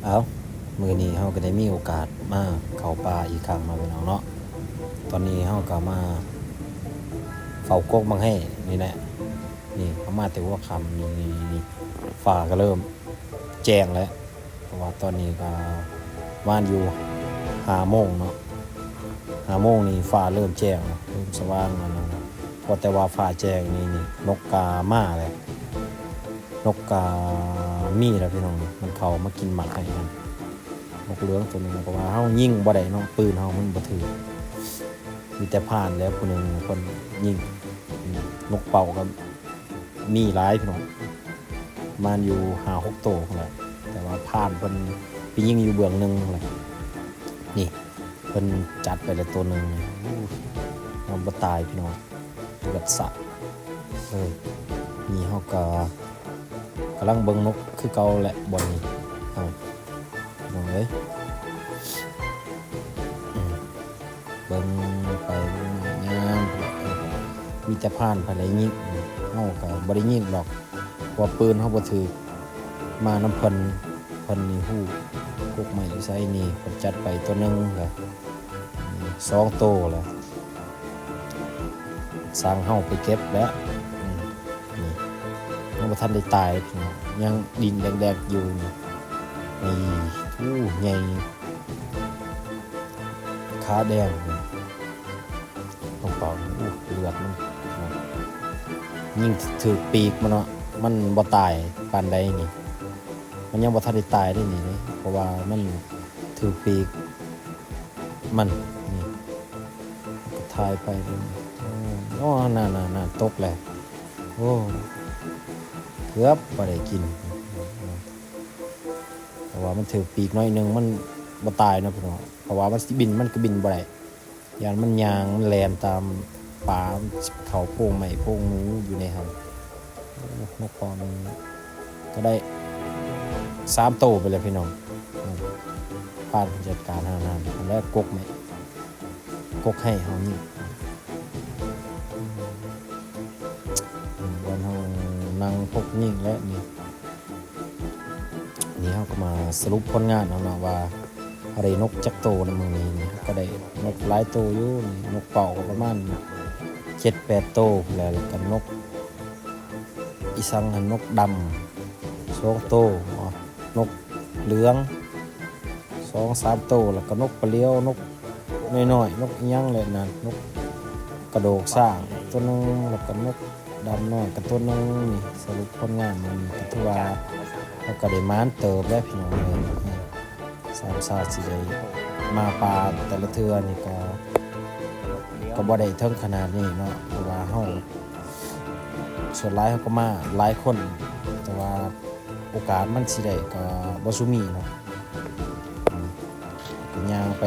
ເອົາ ມື້ນີ້ເຮົາກໍໄດ້ມີໂອກາດມາເຂົ້າປ່າອີກຄັ້ງເນາະ ພີ່ນ້ອງເນາະ. ຕອນນີ້ເຮົາກໍມາເຝົ້າກົກໝາກແຮ້ນີ້ແຫຼະ. ນີ້ເຮົາມາແຕ່ຫົວຄ່ຳ ນີ້ ນີ້ ນີ້ ຟ້າກໍເລີ່ມແຈ້ງແລ້ວ ເພາະວ່າຕອນນີ້ກໍປະມານຢູ່ຫ້າໂມງເນາະ. ຫ້າໂມງນີ້ຟ້າເລີ່ມແຈ້ງແລ້ວ ເລີ່ມສະຫວ່າງແລ້ວເນາະ. ພໍແຕ່ວ່າຟ້າແຈ້ງນີ້ ນີ້ ນົກກໍມາແລ້ວ. ນົກກະມີແລ້ວພີ່ນ້ອງ ມັນເຂົ້າມາກິນໝາກໄມ້ຫັ້ນ. ນົກເຫຼືອງໂຕໜຶ່ງ ເພາະວ່າເຮົາຍິງບໍ່ໄດ້ເນາະ ປືນເຮົາມັນບໍ່ຖືກ ມີແຕ່ພານແຫຼະຜູ້ໜຶ່ງເພິ່ນຍິງ. ນົກເປົ້າກໍມີຫຼາຍພີ່ນ້ອງ ປະມານຢູ່ຫ້າຫົກໂຕພຸ້ນແຫຼະ ແຕ່ວ່າພານເພິ່ນໄປຍິງຢູ່ເບື້ອງໜຶ່ງພຸ້ນແຫຼະ. ນີ້ ເພິ່ນຈັດໄປແລ້ວໂຕໜຶ່ງ ໂອ້ ມັນບໍ່ຕາຍພີ່ນ້ອງ ເລືອດສາດເລີຍ. ນີ້ເຮົາກໍກຳລັງເບິ່ງນົກຄືເກົ່າແຫຼະບ່ອນນີ້ ເຮົາ ພີ່ນ້ອງເອີຍ. ອືມ ເບິ່ງໄປເບິ່ງມາຍາມ ມີແຕ່ພານພາໄລຍິງ ເຮົາກໍບໍ່ໄດ້ຍິງດອກ ເພາະວ່າປືນເຮົາບໍ່ຖືກ ມານຳເພິ່ນ. ເພິ່ນນີ້ຮູ້ກົກໄມ້ຢູ່ໃສນີ້ ເພິ່ນຈັດໄປໂຕໜຶ່ງແລ້ວ ສອງໂຕແລ້ວ ສັ່ງເຮົາໄປເກັບແລ້ວ. ອືມ ນີ້ ຍັງບໍ່ທັນໄດ້ຕາຍ ຍັງດິ້ນແດກໆຢູ່ນີ້. ນີ້ ໂອ້ ໃຫຍ່ ຂາແດງນີ້ ຕ້ອງເປົ່າ. ໂອ້ ເລືອດມັນ ຍິງຖືກປີກມັນເນາະ ມັນບໍ່ຕາຍປານໃດນີ້. ມັນຍັງບໍ່ທັນໄດ້ຕາຍເດ້ນີ້ ເພາະວ່າມັນຖືກປີກມັນນີ້. ກໍຖ່າຍໄປ ໂອ້ ນັ້ນໆໆ ຕົກແລ້ວ. ໂອ້ ເກືອບບໍ່ໄດ້ກິນ ເພາະວ່າມັນຖືກປີກໜ້ອຍໜຶ່ງ ມັນບໍ່ຕາຍເນາະພີ່ນ້ອງ ເພາະວ່າມັນຊິບິນ ມັນກໍບິນບໍ່ໄດ້. ຢ້ານມັນຍ່າງ ມັນແລ່ນຕາມປ່າ ເຂົ້າໂພງໄມ້ໂພງໝູຢູ່ໃນຫັ້ນ. ໂອ້ ນົກເປົ້ານີ້ກໍໄດ້ສາມໂຕໄປແລ້ວພີ່ນ້ອງ. ອືມ ພານຈັດການຫັ້ນ ຫັ້ນແຫຼະ ກົກໄມ້ ກົກໄມ້ເຮົານີ້ ອືມ ບ່ອນເຮົານັ່ງປົກຍິງແຫຼະນີ້. ນີ້ເຮົາກໍມາສະຫຼຸບຜົນງານເຮົາເນາະ ວ່າເຮົາໄດ້ນົກຈັກໂຕໃນມື້ນີ້. ນີ້ເຮົາກໍໄດ້ນົກຫຼາຍໂຕຢູ່ນີ້ ນົກເປົ້າກໍປະມານເຈັດແປດໂຕແຫຼະ ແລ້ວກໍນົກອີສັງຫັ້ນ ນົກດຳສອງໂຕເນາະ ນົກເຫຼືອງສອງສາມໂຕ ແລ້ວກໍນົກປະຫຼຽວ ນົກນ້ອຍໆ ນົກອີ່ຫຍັງແຫຼະນັ້ນ ນົກກະໂດກຊ້າງໂຕໜຶ່ງ ແລ້ວກໍນົກ ດຳນ້ອຍກໍຕົວໜຶ່ງ. ນີ້ສະຫຼຸບຜົນງານມື້ນີ້ ກໍຖືວ່າເຮົາກໍໄດ້ໝານເຕີບແລ້ວພີ່ນ້ອງເອີຍ. ອືມ ສາມຊາດຊິໄດ້ມາປ່າແຕ່ລະເທື່ອນີ້ກໍ ກໍບໍ່ໄດ້ເຖິງຂະໜາດນີ້ເນາະ ເພາະວ່າເຮົາ ສ່ວນຫຼາຍເຮົາກໍມາຫຼາຍຄົນ ແຕ່ວ່າ ໂອກາດມັນຊິໄດ້ກໍບໍ່ສູ່ມີເນາະ. ອືມ ກໍຍ່າງໄປ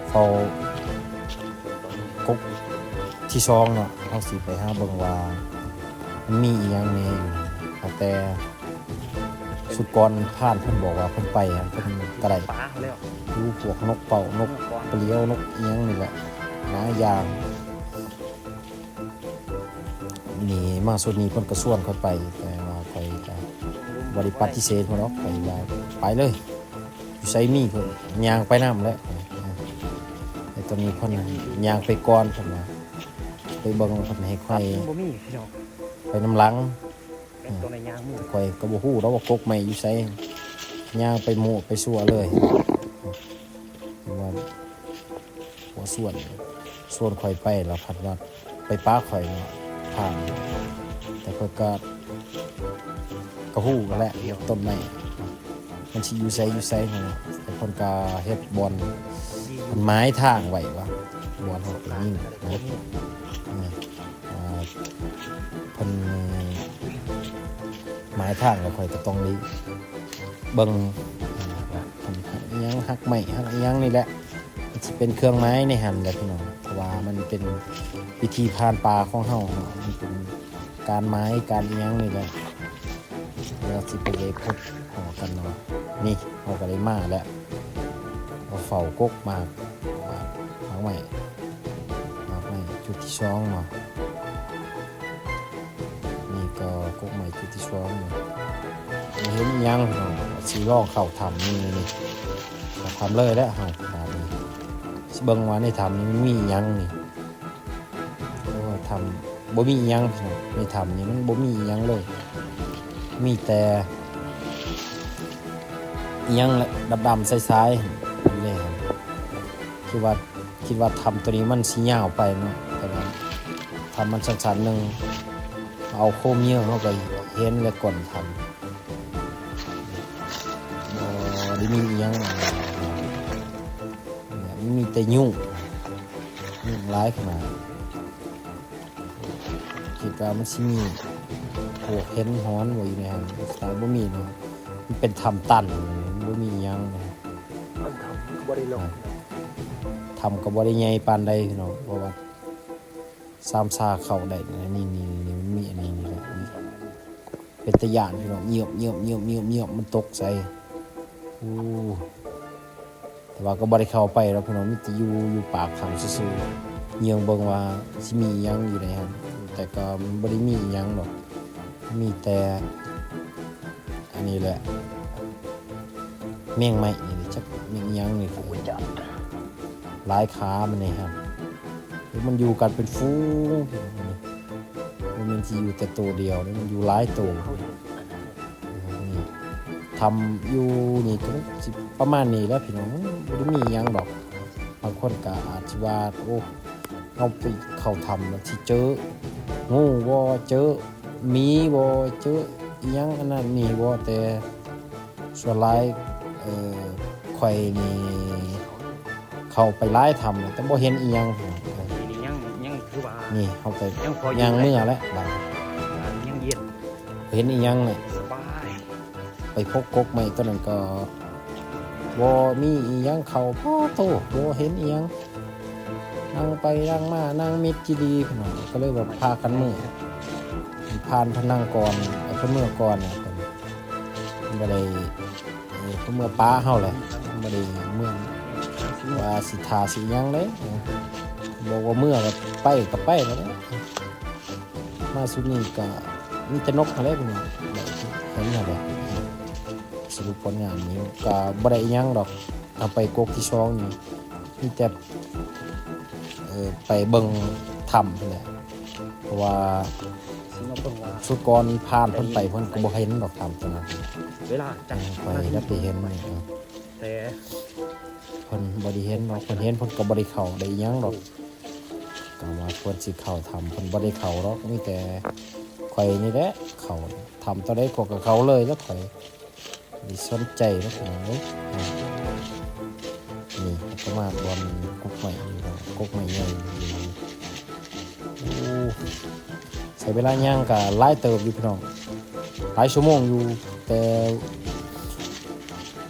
ເຝົ້າກົກທີສອງເນາະ ເຮົາຊິໄປຫາເບິ່ງວ່າມັນມີອີ່ຫຍັງແດ່ຢູ່. ຕັ້ງແຕ່ຊຸດກ່ອນພານເພິ່ນບອກວ່າເພິ່ນໄປຫັ້ນ ເພິ່ນກໍໄດ້ ປາແລ້ວ ຢູ່ພວກນົກເປົ້າ ນົກປະຫຼຽວ ນົກອີ່ຫຍັງນີ້ແຫຼະ ຫຼາຍຢ່າງ. ນີ້ມາຊຸດນີ້ເພິ່ນກໍຊວນຂ້ອຍໄປ ແຕ່ວ່າຂ້ອຍກໍບໍ່ໄດ້ປະຕິເສດເພິ່ນດອກ ຂ້ອຍວ່າໄປເລີຍ ຢູ່ໃສມີ ເພິ່ນຍ່າງໄປນຳແຫຼະ. ແຕ່ຕອນນີ້ເພິ່ນຍ່າງໄປກ່ອນ ເພິ່ນວ່າໄປເບິ່ງ ເພິ່ນໃຫ້ຂ້ອຍ ບໍ່ມີພີ່ນ້ອງ ໄປນຳຫຼັງ. ເອີ ຂ້ອຍກໍບໍ່ຮູ້ດອກວ່າກົກໄມ້ຢູ່ໃສ ຍ່າງໄປມົ້ວໄປຊົ່ວເລີຍ ວ່າ ຫົວສ່ວນ ສ່ວນຂ້ອຍໄປແລ້ວພັດວ່າໄປປະຂ້ອຍເນາະ ຜ່ານ ແຕ່ຂ້ອຍກໍ ກໍຮູ້ຫັ້ນແຫຼະ ຕົ້ນໄມ້ມັນຊິຢູ່ໃສຢູ່ໃສຫັ້ນນະ ແຕ່ເພິ່ນກໍເຮັດບ່ອນ ເພິ່ນໝາຍທາງໄວ້ວ່າ ບ່ອນເຮົາໄປຍິງນະ ເອີ ອ່າ ເພິ່ນໝາຍທາງແລ້ວ ຂ້ອຍກໍຕ້ອງໄດ້ເບິ່ງ ອ່າ ວ່າເພິ່ນຫັກອີ່ຫຍັງ ຫັກໄມ້ ຫັກອີ່ຫຍັງນີ້ແຫຼະ ມັນຊິເປັນເຄື່ອງໝາຍໃນຫັ້ນແຫຼະພີ່ນ້ອງ ເພາະວ່າມັນເປັນພິທີຜ່ານປ່າຂອງເຮົາເນາະ ມັນເປັນການໝາຍ ການອີ່ຫຍັງນີ້ແຫຼະ. ແລ້ວຊິໄປເລີຍພົບພໍ້ກັນເນາະ. ນີ້ເຮົາກໍໄດ້ມາແລ້ວ ມາເຝົ້າກົກໝາກ ໝາກ ໝາກໄມ້ ໝາກໄມ້ຈຸດທີສອງເນາະ. ນີ້ກໍກົກໄມ້ຈຸດທີສອງເນາະ. ບໍ່ເຫັນອີ່ຫຍັງເນາະ ຊິລອງເຂົ້າຖ້ຳນີ້ ນີ້ ເຂົ້າຖ້ຳເລີຍແຫຼະເຮົາ ບາດນີ້ຊິເບິ່ງວ່າໃນຖ້ຳນີ້ມັນມີອີ່ຫຍັງນີ້. ໂອ້ ຖ້ຳ ບໍ່ມີອີ່ຫຍັງ ໃນຖ້ຳນີ້ມັນບໍ່ມີອີ່ຫຍັງເລີຍ ມີແຕ່ອີ່ຫຍັງແຫຼະ ດຳໆ ໃສໆ ນີ້ ຄືວ່າ ຄິດວ່າຖ້ຳໂຕນີ້ມັນຊິຍາວໄປເນາະ ແຕ່ວ່າຖ້ຳມັນສັ້ນໆ ໜຶ່ງ ເອົາໂຄມເຍືອງເຮົາກໍເຫັນແລ້ວກ້ນຖ້ຳ ບໍ່ໄດ້ມີອີ່ຫຍັງ ມີແຕ່ຍຸງ ຍຸງຫຼາຍຂະໜາດ ຄິດວ່າມັນຊິມີພວກເຫັນຫອນບໍ່ຢູ່ໃນຫັ້ນ ແຕ່ບໍ່ມີເນາະ ມັນເປັນຖ້ຳຕັນ ບໍ່ມີອີ່ຫຍັງເນາະ. ຖ້ຳກໍບໍ່ໄດ້ເລິກ ຖ້ຳກໍບໍ່ໄດ້ໃຫຍ່ປານໃດພີ່ນ້ອງ ເພາະວ່າສາມາດເຂົ້າໄດ້ ນີ້ໆ ນີ້ ມັນມີອັນນີ້ນີ້ແຫຼະ ເປັນຕາຢ້ານພີ່ນ້ອງ ເງືອບໆໆໆ ມັນຕົກໃສ່ ໂອ້ ແຕ່ວ່າກໍບໍ່ໄດ້ເຂົ້າໄປດອກພີ່ນ້ອງ ມີແຕ່ຢູ່ ຢູ່ປາກຖ້ຳຊື່ໆ ເງືອງເບິ່ງວ່າຊິມີຫຍັງຢູ່ໃນຫັ້ນ ແຕ່ກໍບໍ່ໄດ້ມີອີ່ຫຍັງດອກ ມີແຕ່ ອັນນີ້ແຫຼະ ແມງໄມ້ນີ້ ຈັກແມ່ນຫຍັງນີ້ ຫຼາຍຂາມັນນີ້ຫັ້ນ ມັນຢູ່ກັນເປັນຝູງ ບໍ່ແມ່ນຊິຢູ່ແຕ່ໂຕດຽວເດ້ ມັນຢູ່ຫຼາຍໂຕ ຖ້ຳຢູ່ນີ້ກໍຊິປະມານນີ້ແຫຼະພີ່ນ້ອງ ບໍ່ໄດ້ມີຫຍັງດອກ ບາງຄົນກໍອາດຊິວ່າ ໂອ້ ເຮົາໄປເຂົ້າຖ້ຳແລ້ວຊິເຈີງູບໍ່ ເຈີໝີບໍ່ ເຈີອີ່ຫຍັງອັນນັ້ນນີ້ບໍ່ ແຕ່ສ່ວນຫຼາຍ ເອີ ຂ້ອຍນີ້ເຂົ້າໄປຫຼາຍຖ້ຳແລ້ວ ແຕ່ບໍ່ເຫັນອີ່ຫຍັງ ນີ້ຍັງ ຍັງຖືວ່າ ນີ້ເຮົາໄປ ຍັງພໍຢູ່ ຍ່າງເມືອແລ້ວບາດນີ້ ຍັງເຢັນ ເຫັນອີ່ຫຍັງແຫຼະ ສະບາຍ ໄປພົບກົກໄມ້ຕົວນັ້ນກໍບໍ່ມີອີ່ຫຍັງເຂົ້າ ປາໂທ້ ບໍ່ເຫັນອີ່ຫຍັງ ນັ່ງໄປນັ່ງມາ ນັ່ງມິດຈີ່ດີ ພີ່ນ້ອງ ກໍເລີຍວ່າພາກັນເມືອ ຜ່ານເພິ່ນນັ່ງກ່ອນ ເພິ່ນເມືອກ່ອນ ເພິ່ນບໍ່ໄດ້ ເອີ ເພິ່ນເມືອປາເຮົາແຫຼະ ບໍ່ໄດ້ເມືອ ວ່າຊິຖ້າຊິຫຍັງເດ້ ບອກວ່າເມືອກໍໄປ ກໍໄປແລ້ວເດ້. ມາຊຸດນີ້ກໍມີແຕ່ນົກຫັ້ນແຫຼະພີ່ນ້ອງ ໄດ້ເຫັນຫັ້ນແຫຼະ ສະຫຼຸບຜົນງານນີ້ກໍບໍ່ໄດ້ອີ່ຫຍັງດອກ ເຮົາໄປກົກທີສອງນີ້ ມີແຕ່ ເອີ ໄປເບິ່ງຖ້ຳຫັ້ນແຫຼະ ເພາະວ່າຊຸດກ່ອນຜ່ານເພິ່ນໄປ ເພິ່ນກໍບໍ່ເຫັນດອກຖ້ຳຕົວນັ້ນ ເວລາຈັກ ເອີ ຂ້ອຍໄດ້ໄປເຫັນ ແຕ່ ເພິ່ນບໍ່ໄດ້ເຫັນດອກ ເພິ່ນເຫັນເພິ່ນກໍບໍ່ໄດ້ເຂົ້າໄດ້ອີ່ຫຍັງດອກ ກໍວ່າເພິ່ນຊິເຂົ້າຖ້ຳ ເພິ່ນບໍ່ໄດ້ເຂົ້າດອກ ມີແຕ່ຂ້ອຍນີ້ແຫຼະເຂົ້າ ຖ້ຳຕົວໃດຂ້ອຍກໍເຂົ້າເລີຍແຫຼະ ຂ້ອຍບໍ່ໄດ້ສົນໃຈດອກ ພີ່ນ້ອງເອີຍ. ນີ້ກໍມາບ່ອນກົກໄມ້ນີ້ ກົກໄມ້ໃຫຍ່ນີ້ ໂອ້ ໃຊ້ເວລາຍ່າງກໍຫຼາຍເຕີບຢູ່ພີ່ນ້ອງ ຫຼາຍຊົ່ວໂມງຢູ່ ແຕ່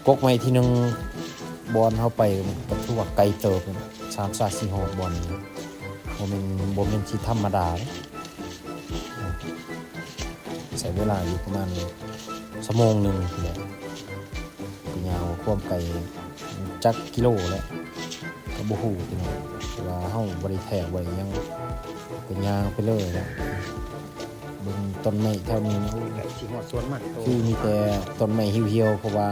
ກົກໄມ້ທີໜຶ່ງ ບ່ອນເຮົາໄປກໍຖືວ່າໄກເຕີບ ສາມຊາກຊິຮອດບ່ອນນີ້ ບໍ່ແມ່ນ ບໍ່ແມ່ນຊິທຳມະດາເດ້ ໃຊ້ເວລາຢູ່ປະມານຊົ່ວໂມງໜຶ່ງພຸ້ນແຫຼະ ໄປຍ່າງວ່າຄວາມໄກຈັກກິໂລແຫຼະ ກໍບໍ່ຮູ້ພີ່ນ້ອງ ເພາະວ່າເຮົາບໍ່ໄດ້ແທກບໍ່ໄດ້ຫຍັງ ກໍຍ່າງໄປເລີຍແຫຼະ ເບິ່ງຕົ້ນໄມ້ແຖວນີ້ ໃກ້ຊິຮອດສວນມັນໂຕ ຄືມີແຕ່ຕົ້ນໄມ້ຫ່ຽວໆ ເພາະວ່າ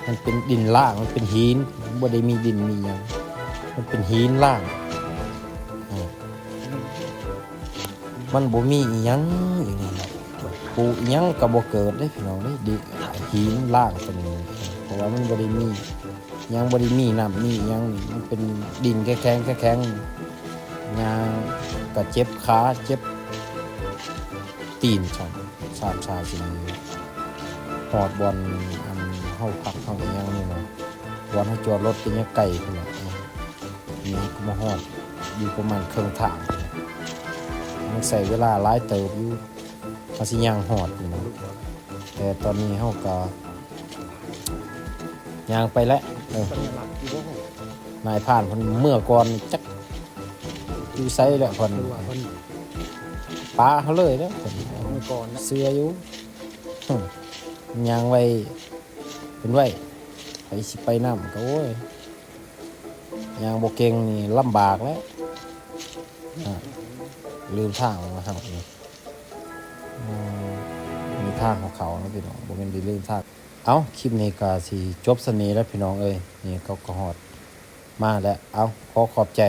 ມັນເປັນດິນລ້າງ ມັນເປັນຫີນ ບໍ່ໄດ້ມີດິນມີຫຍັງ ມັນເປັນຫີນລ້າງ ອາ ມັນບໍ່ມີອີ່ຫຍັງຢູ່ນີ້ເນາະ ປູກອີ່ຫຍັງກໍບໍ່ເກີດເດ້ພີ່ນ້ອງເອີຍ ດິນຫີນລ້າງຕົວນີ້ ເພາະວ່າມັນບໍ່ໄດ້ມີຫຍັງ ບໍ່ໄດ້ມີນ້ຳມີຫຍັງ ມັນເປັນດິນແຂງໆ ຍ່າງກໍເຈັບຂາເຈັບຕີນຊ້ຳ ສາມຊາກຊິຮອດບ່ອນອັນເຮົາພັກເຮົາອີ່ຫຍັງນີ້ເນາະ ບ່ອນເຮົາຈອດລົດກໍຍັງໄກພຸ້ນແຫຼະ ນີ້ກໍມາຮອດຢູ່ປະມານເຄິ່ງທາງ ມັນໃຊ້ເວລາຫຼາຍເຕີບຢູ່ ເຮົາຊິຍ່າງຮອດຢູ່ນະ ແຕ່ຕອນນີ້ເຮົາກໍຍ່າງໄປແຫຼະ ເອີ ນາຍພານເພິ່ນເມືອກ່ອນ ຈັກຢູ່ໃສແຫຼະ ເພິ່ນ ປາເຮົາເລີຍເດ້ ເພິ່ນເມືອກ່ອນ ເຊື່ອຢູ່ ຍ່າງໄວເພິ່ນໄວ ໄປຊິໄປນຳກໍ ໂອ້ຍ ຍ່າງບໍ່ເກັ່ງນີ້ລຳບາກແຫຼະ ອາ ລືມທາງແລ້ວເຮົານີ້ ອືມ ມີ ທາງຂອງເຂົາເນາະພີ່ນ້ອງ ບໍ່ແມ່ນດີເລນທາງ. ເອົ້າ ຄລິບນີ້ກໍຊິຈົບສ່ຳນີ້ແລ້ວພີ່ນ້ອງເອີຍ. ນີ້ເຂົາກໍຮອດມາແລ້ວ. ເອົ້າ ຂໍຂອບໃຈ